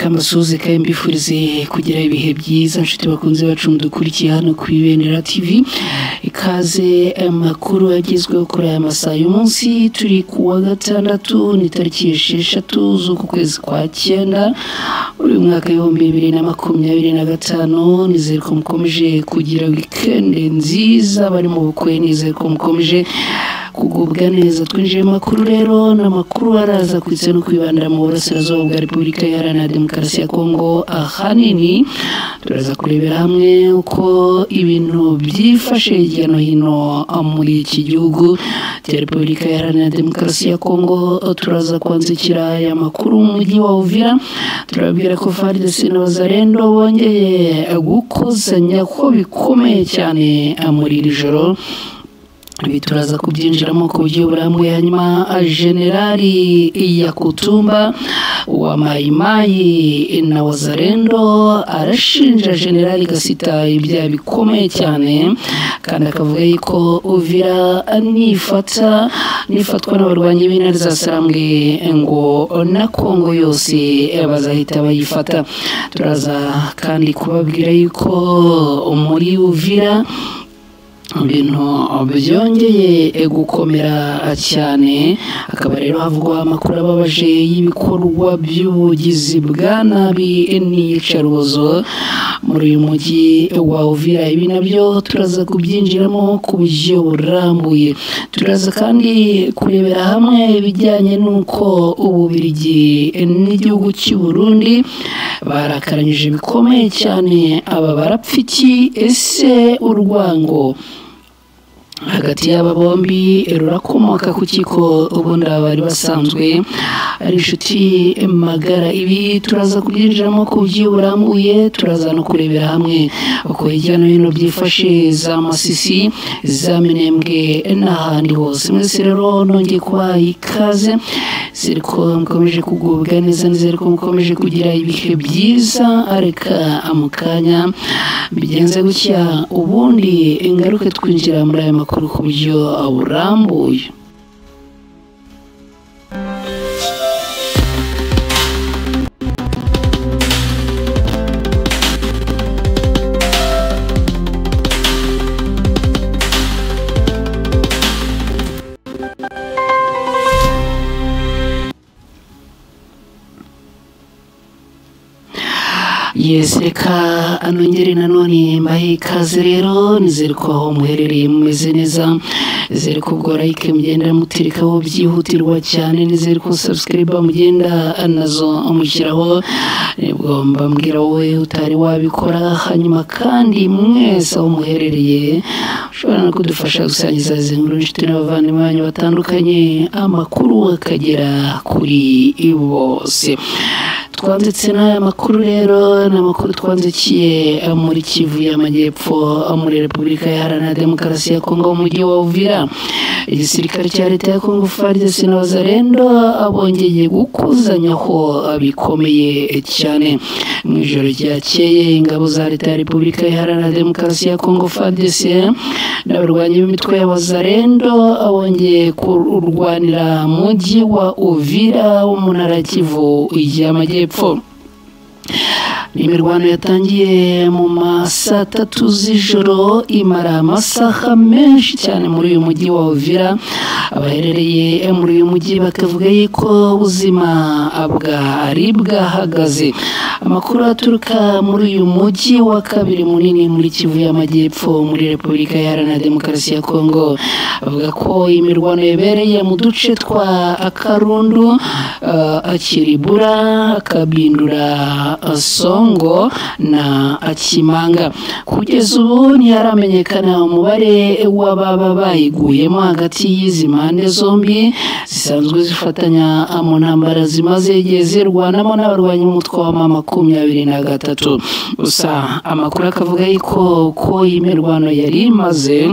Reka mbasuhuze kandi mbifurize kugira ibihe byiza nshuti bakunze bacu mudukurikiye hano ku Ibendera TV. Ikaze amakuru agezweho kuri aya masaha y'umunsi, turi ku wa gatandatu ni tariki 6 z'uku kwezi kwa 9 muri mwaka 2025. Nizere ko mukomeje kugira weekend nziza, bari mu bukwe nizere ko mukomeje kugubwa neza. Twinjiye makuru rero n'amakuru araza kwitse no kwibandira mu burasirazuba bwa Repubulika Iharanira Demokarasi ya Kongo. Ahanini turaza kurebera hamwe uko ibintu byifashe hirya no hino muri iki gihugu cya Repubulika Iharanira Demokarasi ya Kongo. Turaza kwanzikira aya makuru mu mujyi wa Uvira, turabwira ko FARDC na Wazalendo bongeye gukozanya ko bikomeye cyane muri iri joro. Ibi turaza kubyinjiramo ku buryo burambuye. Hanyuma Generali Yakutumba wa Mayimayi na Wazalendo arashinja Generali Gasita ibyaha bikomeye cyane, kandi akavuga yuko Uvira nifatwa n'abarwanyi b'intare za Sarambwe ngo na Kongo yose bazahita bayifata. Turaza kandi kubabwira yuko muri Uvira ibintu byongeye gukomera cyane, akaba rero havugwa amakuru ababaje y'ibikorwa by'ubugizi bwa nabi n'iyicarubozo muri uyu mujyi wa Uvira. Ibi nabyo turaza kubyinjiramo ku buryo burambuye. Turaza kandi kurebera hamwe ibijyanye n'uko Ububiligi n'igihugu cy'u Burundi barakaranyije bikomeye cyane aba barapfiki. Ese urwango hagati y'aba bombi rurakomoka ku kiko ubundi bari basanzwe ari inshuti magara? Ibi turaza kubyinjiramo ku buryo burambuye. Turaza no kurebera hamwe uko hirya no hino byifashe za Masisi, za Minembwe n'ahandi hose. Mwese rero nongeye kubaha ikaze, nizere ko mukomeje kugubwa neza, nizere ko mukomeje kugira ibihe byiza. Areka amukanya bigenze gutya, ubundi ingaruke twinjira muri aya makuru ku buryo burambuye. Yes, reka anongere nanone mbahe ikaze rero, nizere ko aho muherereye mumeze neza, nizere ko ubwo like mugenda muterekaho byihutirwa cyane, nizere ko subscribe mugenda nazo mushyiraho, nibwo mbambwira wowe utari wabikora. Hanyuma kandi mwese aho muherereye ushobora no kudufasha gusangiza izi nkuru inshuti n'abavandimwe banyu batandukanye, amakuru akagera kuri bose. Twanditse n'aya makuru rero, ni amakuru twandikiye muri Kivu y'Amajyepfo muri Repubulika Iharanira Demokarasi ya Kongo mu mujyi wa Uvira. Igisirikare cya leta ya Kongo FARDC na Wazalendo abongeye gukuzanyaho bikomeye cyane. Mu ijoro ryakeye ingabo za leta ya Repubulika Iharanira Demokarasi ya Kongo FARDC n'abarwanyi b'imitwe ya Wazalendo abongeye kurwanira mujyi wa Uvira wo mu ntara ya Kivu y'Amajyepfo. Imirwano yatangiye mu masaa 3 z'ijoro imara amasaha menshi cyane muri uyu mujyi wa Uvira. Abaherereye muri uyu mujyi bakavuga yuko ubuzima bwari bwahagaze. Amakuru aturuka muri uyu mujyi wa kabiri munini muri Kivu y'Amajyepfo muri Repubulika Iharanira Demokarasi ya Kongo avuga ko imirwano yabereye mu duce twa Akarundu, Akiribura, Akabindura, Songo na Akimanga. Kugeza ubu ntiharamenyekana umubare w'ababa bayiguyemo hagati y'izi mpande zombi zisanzwe zifatanya mu ntambara zimaze igihe zirwanamo n'abarwanyi b'umutwe wa M23. Gusa amakuru akavuga yuko ko imirwano yari imaze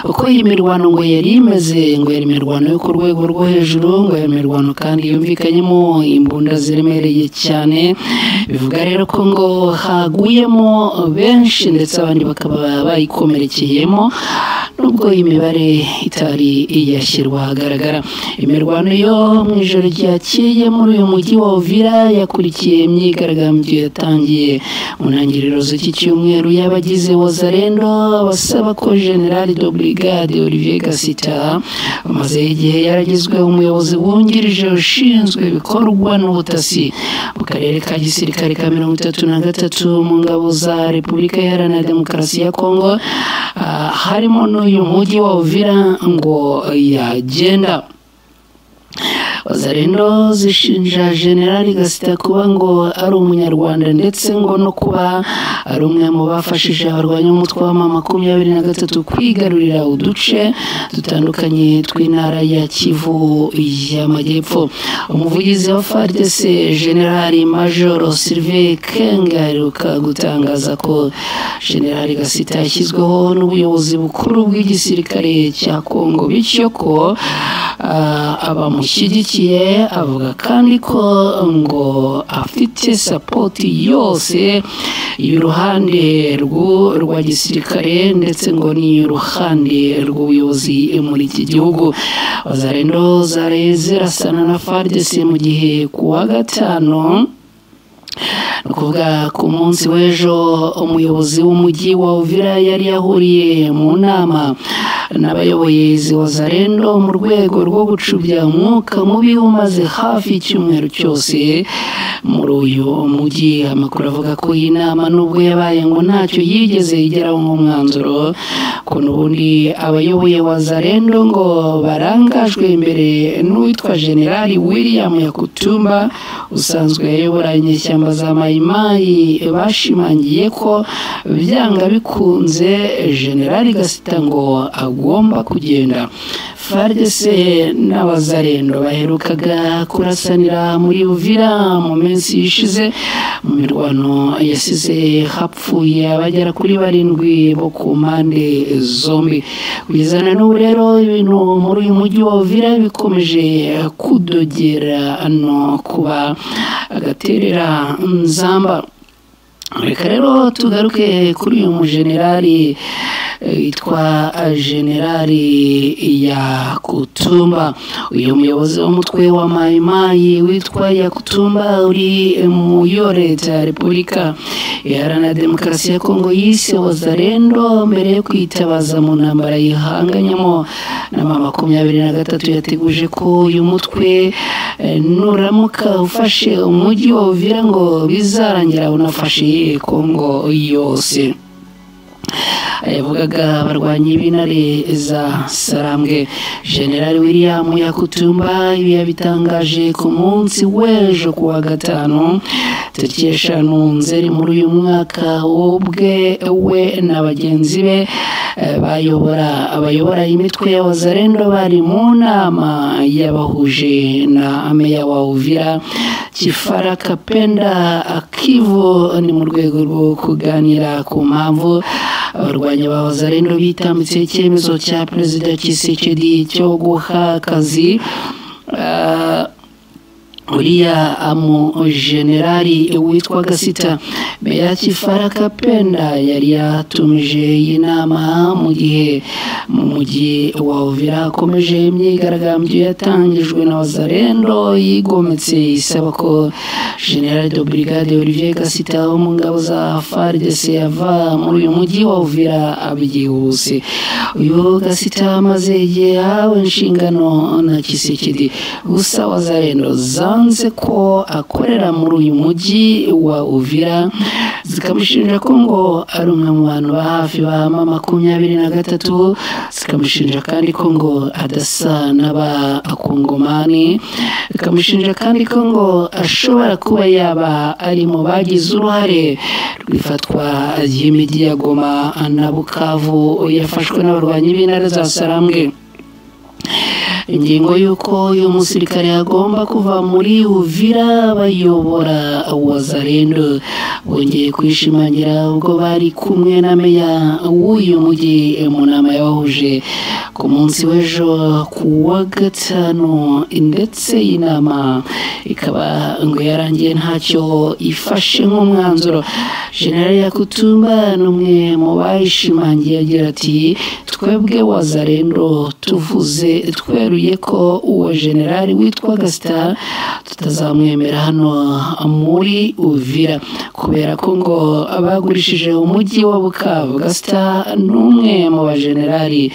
Uko iyi mirwano ngo yari imeze, ngo yari imirwano yo ku rwego rwo hejuru, ngo yari imirwano kandi yumvikanyemo imbunda ziremereye cyane. Bivuga rero ko ngo haguyemo benshi ndetse abandi bakaba bayikomerekeyemo, nubwo imibare itari iyashyirwa ahagaragara. Imirwano yo mu ijoro ryakeye muri uyu mujyi wa Uvira yakurikiye imyigaragambyo yatangiye mu ntangiriro z'iki cyumweru y'abagize Wazalendo basaba ko General de Brigade Olivier Gasita, amaze igihe yaragizwe umuyobozi wungirije ushinzwe ibikorwa n'ubutasi mu karere ka gisirikare ka 33 mu ngabo za Repubulika Iharanira Demokarasi ya Kongo, harimo n'uyu mujyi wa Uvira, ngo yagenda. Wazalendo zishinja General Gasita kuba ngo ari umunyarwanda, ndetse ngo no kuba ari umwe mu bafashije abarwanya umutwe wa M23 kwigarurira uduce dutandukanye tw'intara ya Kivu y'Amajyepfo. Umuvugizi wa FARDC General Major Sylvain Kenge aheruka gutangaza ko General Gasita yashyizweho n'ubuyobozi bukuru bw'igisirikare cya Kongo, bityo ko abamushyigikiye. Avuga kandi ko ngo afite sapoti yose y'uruhande rwa gisirikare, ndetse ngo n'iy'uruhande rw'ubuyobozi muri iki gihugu. Wazalendo zari zirasana na FARDC mu gihe ku wa gatanu, ni ukuvuga ku munsi w'ejo, umuyobozi w'umujyi wa Uvira yari yahuriye mu nama n'abayoboye izi Wazalendo mu rwego rwo gucubya umwuka mubi umaze hafi icyumweru cyose muri uyu mujyi. Amakuru avuga ko iyi nama nubwo yabaye ngo ntacyo yigeze igeraho nk'umwanzuro, ko n'ubundi abayoboye Wazalendo ngo barangajwe imbere n'uwitwa General William Yakutumba usanzwe ayobora inyeshyamba za Mayimayi, bashimangiye ko byanga bikunze General Gasita ngo agomba kugenda. FARDC n'Abazalendo baherukaga kurasanira muri Uvira mu minsi ishize mu mirwano yasize hapfuye abagera kuri 7 bo ku mpande zombi. Kugeza na n'ubu rero ibintu muri uyu mujyi wa Uvira bikomeje kudogera no kuba agaterera nzamba. Reka rero tugaruke kuri uyu mujenerali yitwa Generali Yakutumba. Uyu muyobozi w'umutwe wa Mayimayi witwa Yakutumba uri mu yo leta ya Repubulika Iharanira Demokarasi ya Kongo yise Wazalendo mbere yo kwitabaza mu ntambara yihanganyemo na M23, yateguje ko uyu mutwe nuramuka ufashe umujyi wa Uvira ngo bizarangira unafashe Kongo yose. Yavugaga abarwanyi b'intare za Sarambwe. General William Yakutumba ibi yabitangaje ku munsi w'ejo ku wa gatanu tariki 5 Nzeri muri uyu mwaka, ubwe we na bagenzi be abayobora imitwe ya Wazalendo bari mu nama yabahuje na meya wa Uvira Kifara Kapenda Akivu, ni mu rwego rwo kuganira ku mpamvu abarwanya ba Wazalendo bitambitse icyemezo cya Perezida Tshisekedi cyo guha akazi uriya generali witwa Gasita. Meya Kifara Kapenda yari yatumije iyi nama mu gihe mu mujyi wa Uvira hakomeje imyigaragambyo yatangijwe na Wazalendo yigometse isaba ko General de Brigade Olivier Gasita wo mu ngabo za FARDC ava muri uyu mujyi wa Uvira abyihuse. Uyu Gasita amaze igihe yahawe inshingano na Tshisekedi, gusa Wazalendo zanze ko akorera muri uyu mujyi wa Uvira, zikamushinja ko ngo ari umwe mu bantu ba hafi ba M23, zikamushinja kandi ko ngo adasa n'abakongomani, zikamushinja kandi ko ngo ashobora kuba yaba ari mu bagize uruhare rw'ifatwa ry'imijyi ya Goma na Bukavu yafashwe n'abarwanyi b'intare za Sarambwe. Ingingo y'uko uyu musirikare agomba kuva muri Uvira bayobora Wazalendo bongeye kwishimangira ubwo bari kumwe na meya w'uyu mujyi mu nama yabahuje ku munsi w'ejo ku wa gatanu, ndetse iyi nama ikaba ngo yarangiye ntacyo ifashe nk'umwanzuro. General Yakutumba ni umwe mu bayishimangiye agira ati twebwe Wazalendo tuvuze tweruye ko uwo generali witwa Gasita tutazamwemera hano muri Uvira kubera ko ngo abagurishije umujyi wa Bukavu. Gasita ni umwe mu bagenerali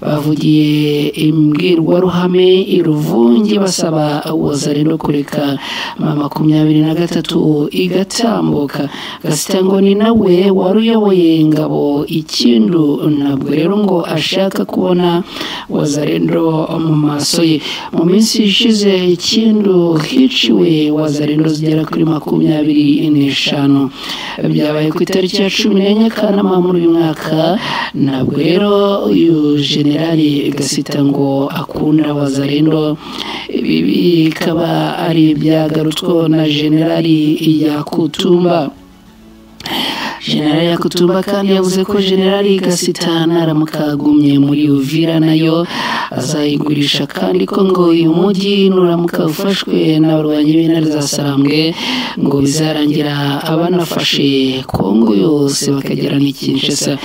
bavugiye imbwirwaruhame i Ruvungi basaba Wazalendo kureka M23 igatambuka. Gasita ngo ni nawe wari uyoboye ingabo Ikindu, ntabwo rero ngo ashaka kubona Wazalendo mu maso ye. Mu minsi ishize Ikindu hiciwe Wazalendo zigera kuri 25, byabaye ku itariki ya 14 Kanama muri uyu mwaka. Ntabwo rero uyu generali Gasita ngo akunda Wazalendo, ibi bikaba ari ibyagarutsweho na generali Yakutumba. General Yakutumba kandi yavuze ko General Gasita naramuka agumye muri Uvira nayo azayigurisha, kandi ko ngo uyu mujyi nuramuka ufashwe n'abarwanyi b'intare za Sarambwe ngo bizarangira abanafashe Kongo yose bakagera n'i Kinshasa.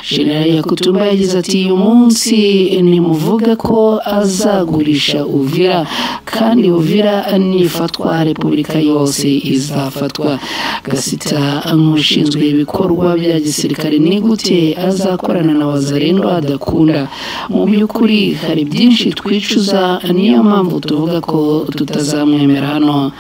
General Yakutumba yagize ati uyu munsi ntimuvuga ko azagurisha Uvira, kandi Uvira nifatwa Repubulika yose izafatwa. Gasita nk'ushinzwe ibikorwa bya gisirikare ni gute azakorana na Wazalendo adakunda? Mu by'ukuri hari byinshi twicuza, niyo mpamvu tuvuga ko tutazamwemera hano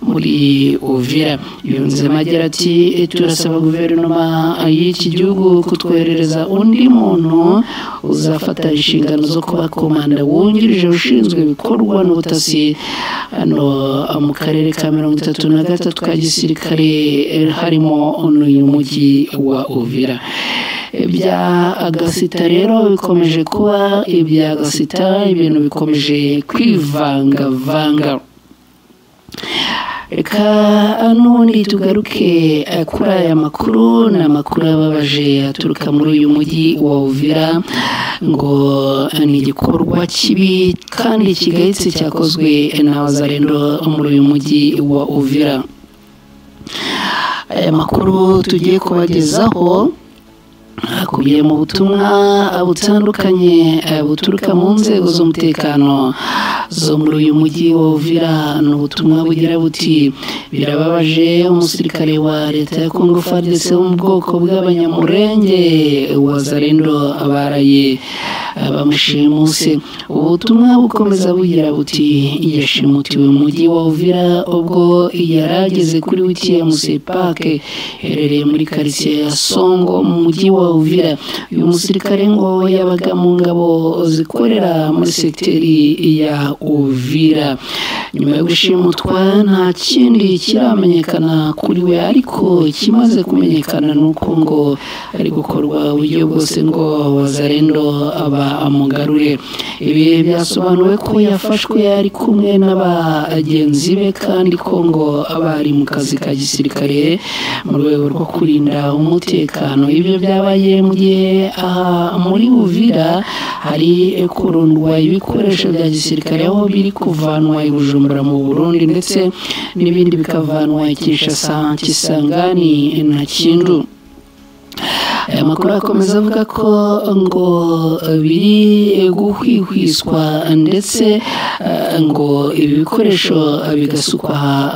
muri Uvira. Yunzemo agira ati turasaba guverinoma y'iki gihugu kutwoherereza undi muntu uzafata inshingano zo kuba komanda wungirije ushinzwe ibikorwa n'ubutasi hano mu karere ka 33 ka gisirikare harimo n'uyu mujyi wa Uvira. Ibya Gasita rero bikomeje kuba ibya Gasita, ibintu bikomeje kwivangavanga. Reka n'ubundi tugaruke kuri aya makuru, ni amakuru ababaje aturuka muri uyu mujyi wa Uvira, ngo ni igikorwa kibi kandi kigayitse cyakozwe na Wazalendo muri uyu mujyi wa Uvira. Aya makuru tugiye kubagezaho akubiye mu butumwa butandukanye buturuka mu nzego z'umutekano zo muri uyu mujyi wa Uvira. Ni ubutumwa bugira buti birababaje umusirikare wa leta ya Congo FARDC wo mu bwoko bw'Abanyamurenge Wazalendo abaraye bamushimuse. Ubutumwa bukomeza bugira buti yashimutiwe mu mujyi wa Uvira ubwo yarageze kuri UTMC Park iherereye muri quartier ya Songo mu mujyi wa Uvira. Uyu musirikare ngo yabaga mu ngabo zikorera muri sekiteri ya Uvira. Nyuma yo gushimutwa nta kindi kiramenyekana kuri we, ariko ikimaze kumenyekana nuko ngo ari gukorwa uburyo bwose ngo Wazalendo aba amugarure. Ibi byasobanuwe ko yafashwe ari kumwe n'abagenzi be, kandi ko ngo abari mu kazi ka gisirikare mu rwego rwo kurinda umutekano. Ibyo byabaye mu gihe aha muri Uvira hari kurundwa ibikoresho bya gisirikare aho biri kuvanwa i Bujumbura mu Burundi, ndetse n'ibindi bikavanwa i Kinshasa, Kisangani na Kindu. Aya makuru akomeza avuga ko ngo biri guhwihwiswa ndetse ngo ibi bikoresho bigasukwa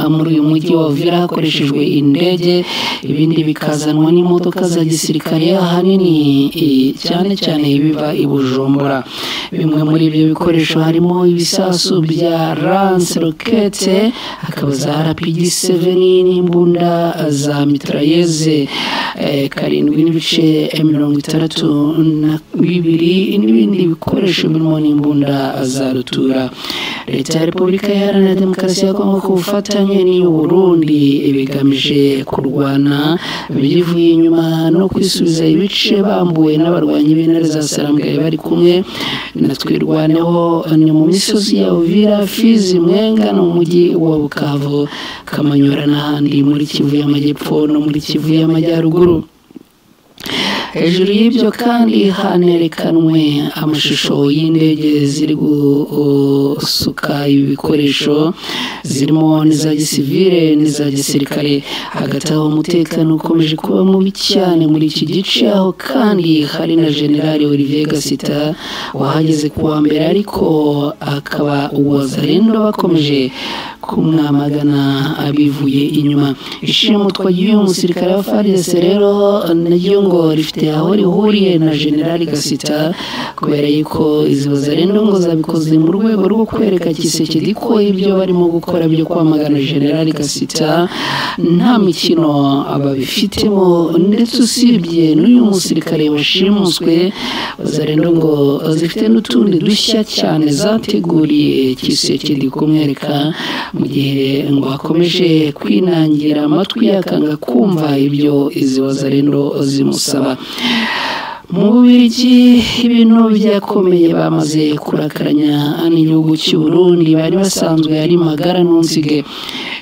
muri uyu mujyi wa Uvira hakoreshejwe indege, ibindi bikazanwa n'imodoka za gisirikare ahanini cyane cyane biva i Bujumbura. Bimwe muri ibyo bikoresho harimo ibisasu bya lance roquette, hakaba za RPG 7 n'imbunda za mitrailleuses 7.62 ibice 62 n'ibindi bikoresho birimo n'imbunda za rutura. Leta ya Repubulika Iharanira Demokarasi ya Kongo ku bufatanye n'iy'u Burundi bigamije kurwana bivuye inyuma no kwisubiza ibice bambuwe n'abarwanyi b'intare za Sarambwe bari kumwe na Twirwaneho ni mu misozi ya Uvira, Fizi, Mwenga no mu mujyi wa Bukavu, Kamanyora n'ahandi muri Kivu y'Amajyepfo no muri Kivu y'Amajyaruguru. Hejuru y'ibyo kandi hanerekanwe amashusho y'indege ziri gusuka ibikoresho zirimo n'iza gisivile n'iza gisirikare. Hagati aho umutekano ukomeje kuba mubi cyane muri iki gice, aho kandi hari na General Olivier Gasita wahageze kuwa mbere, ariko akaba Wazalendo bakomeje kumwamagana abivuye inyuma. Ishimutwa ry'uyu musirikare wa FARDC rero naryo ngo rifite aho rihuriye na General Gasita, kubera yuko izi Wazalendo ngo zabikoze mu rwego rwo kwereka Tshisekedi ko ibyo barimo gukora byo kwamagana General Gasita nta mikino ababifitemo, ndetse usibye n'uyu musirikare washimuswe, Wazalendo ngo zifite n'utundi dushya cyane zateguriye Tshisekedi kumwereka, mu gihe ngo akomeje kwinangira amatwi yakanga kumva ibyo izi Wazalendo zimusaba. Mu Bubiligi ibintu byakomeye, bamaze kurakaranya n'igihugu cy'u Burundi bari basanzwe ari magara ntunsige.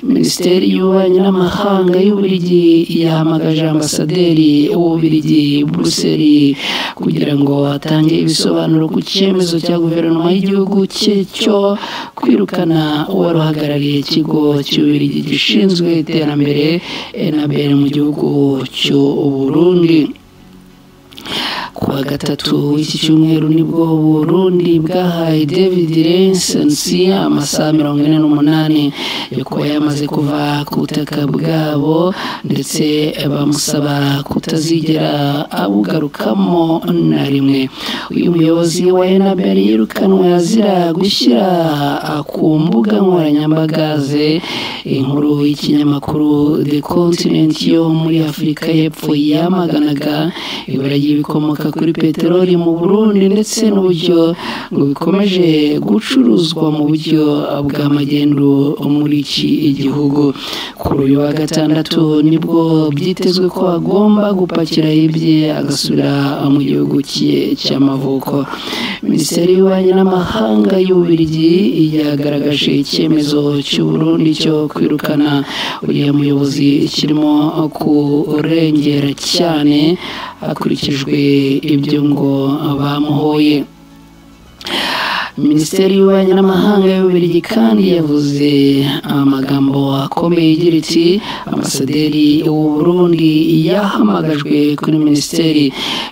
Minisiteri y'Ububanyi n'Amahanga y'Ububiligi yahamagaje ambasaderi w'Ububiligi Buruseli kugira ngo atange ibisobanuro ku cyemezo cya guverinoma y'igihugu cye cyo kwirukana uwari uhagarariye ikigo cy'Ububiligi gishinzwe iterambere Enabel mu gihugu cy'u Burundi. Kuwa gatatu w'iki cyumweru nibwo Burundi bwahaye David Rensensi amasaha 48 yo kuba yamaze kuva ku butaka bwabo, ndetse bamusaba kutazigera abugarukamo na rimwe. Uyu muyobozi wa Enabel yirukanwe azira gushyira ku mbuga nkoranyambaga ze inkuru y'ikinyamakuru The Continent yo muri Afurika y'Epfo yamaganaga ibura ry'ibikomoka kuri peteroli mu Burundi, ndetse n'uburyo ngo bikomeje gucuruzwa mu buryo bw'amagendu muri iki gihugu. Kuri uyu wa gatandatu nibwo byitezwe ko agomba gupakira ibye agasubira mu gihugu cye cy'amavuko. Minisiteri y'Ububanyi n'Amahanga y'Ububiligi yagaragaje icyemezo cy'u Burundi cyo kwirukana uriya muyobozi kirimo kurengera cyane hakurikijwe ibyo ngo bamuhoye. Minisiteri y'Ububanyi n'Amahanga y'Ububiligi kandi yavuze amagambo akomeye igira iti: ambasaderi w'u Burundi yahamagajwe kuri minisiteri,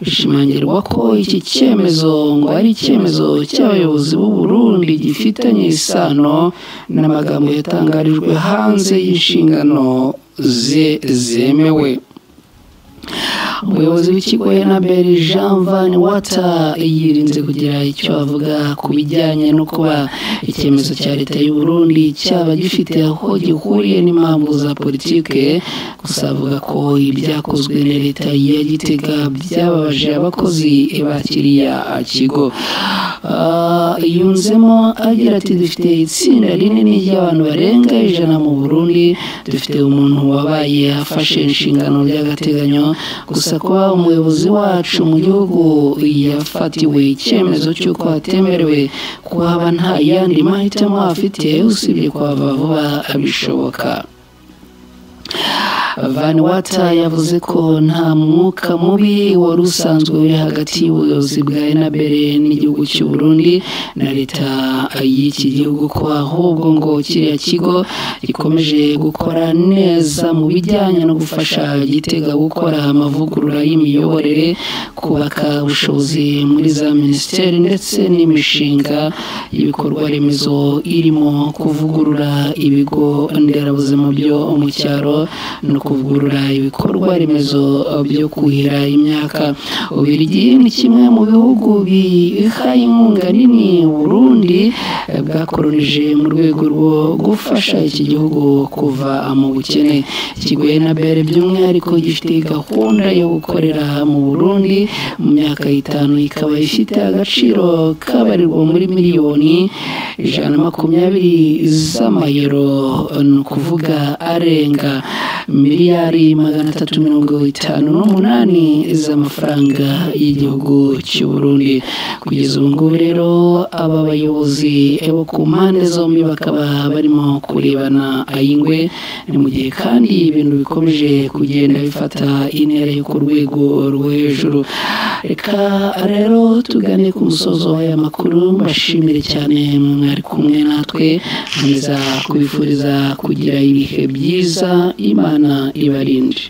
bishimangirwa ko iki cyemezo ngo ari icyemezo cy'abayobozi b'u Burundi gifitanye isano n'amagambo yatangarijwe hanze y'inshingano ze zemewe. Umuyobozi w'ikigo Enabel Jean Van Water yirinze kugira icyo avuga ku bijyanye no kuba icyemezo cya leta y'u Burundi cyaba gifite aho gihuriye n'impamvu za politike, gusa avuga ko ibyakozwe na leta ya Gitega byababaje abakozi ba kiriya kigo. Yunzemo agira ati: dufite itsinda rinini ry'abantu barenga 100 mu Burundi, dufite umuntu wabaye afashe inshingano by'agateganyo, gusa kuba umuyobozi wacu mu gihugu yafatiwe icyemezo cy'uko atemerewe kuhaba nta yandi mahitamo afite usibye kuhava vuba bishoboka. Van Water yavuze ko nta mwuka mubi wari usanzwe uri hagati y'ubuyobozi bwa Enabel n'igihugu cy'u Burundi na leta y'iki gihugu, ko ahubwo ngo kiriya kigo gikomeje gukora neza mu bijyanye no gufasha Gitega gukora amavugurura y'imiyoborere, kubaka ubushobozi muri za minisiteri ndetse n'imishinga y'ibikorwa remezo irimo kuvugurura ibigo nderabuzima byo mu cyaro no kuvugurura ibikorwa remezo byo kuhira imyaka. Ububiligi ni kimwe mu bihugu biha inkunga nini Burundi bwakoronije mu rwego rwo gufasha iki gihugu kuva mu bukene. Ikigo Enabel by'umwihariko gifite gahunda yo gukorera mu Burundi mu myaka 5, ikaba ifite agaciro kabarirwa muri miliyoni 120 z'amayero, ni ukuvuga arenga miliyari 358 z'amafaranga y'igihugu cy'u Burundi. Kugeza ubu ngubu rero aba bayobozi bo ku mpande zombi bakaba barimo kurebana ay'ingwe, ni mu gihe kandi ibintu bikomeje kugenda bifata intera yo ku rwego rwo hejuru. Reka rero tugane ku musozo w'aya makuru, mbashimire cyane mwari kumwe natwe, nkomeza kubifuriza kugira ibihe byiza, Imana ibarinde.